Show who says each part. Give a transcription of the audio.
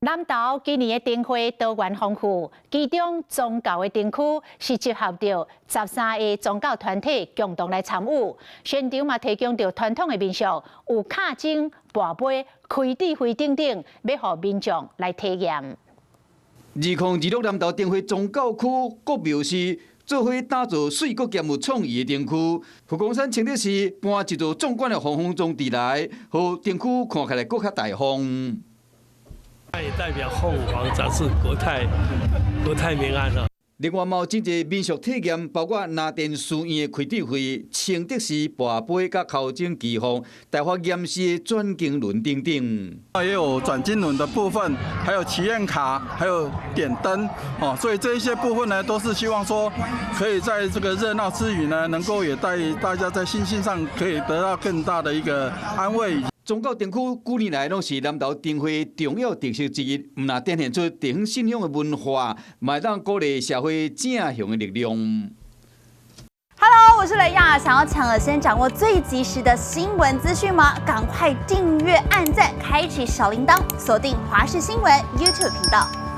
Speaker 1: 南投今年的燈會多元豐富，其中宗教的燈區是集合著13個宗教團體共同來參與。現場嘛提供著傳統的民俗，有敲鐘、跋杯、開智會等等，欲予民眾來體驗。
Speaker 2: 2026南投燈會宗教區國廟是做伙打造媠閣兼有創意的燈區。佛光山清德寺搬一座壯觀的黃風鐘佇來，予燈區看起來閣較大方。
Speaker 3: 它也代表鳳凰展示國泰國泰民安啊。
Speaker 2: 另外，嘛有真濟民俗體驗，包括拿電寺院的開智會、清德寺跋杯佮敲鐘祈福、大法嚴寺的轉經輪等等。
Speaker 4: 也有轉經輪的部分，還有祈願卡，還有點燈，哦，所以這一些部分呢，都是希望說，可以在這個熱鬧之餘呢，能夠也帶大家在心性上可以得到更大的一個安慰。
Speaker 2: 宗教燈區幾年來攏是南投燈會重要特色之一，毋但展現出地方信仰的文化，嘛會當鼓勵社會正向的力量。
Speaker 5: Hello，我是雷亞，想要搶先掌握最及時的新聞資訊嗎？趕快訂閱、按讚、開啟小鈴鐺，鎖定華視新聞 YouTube 頻道。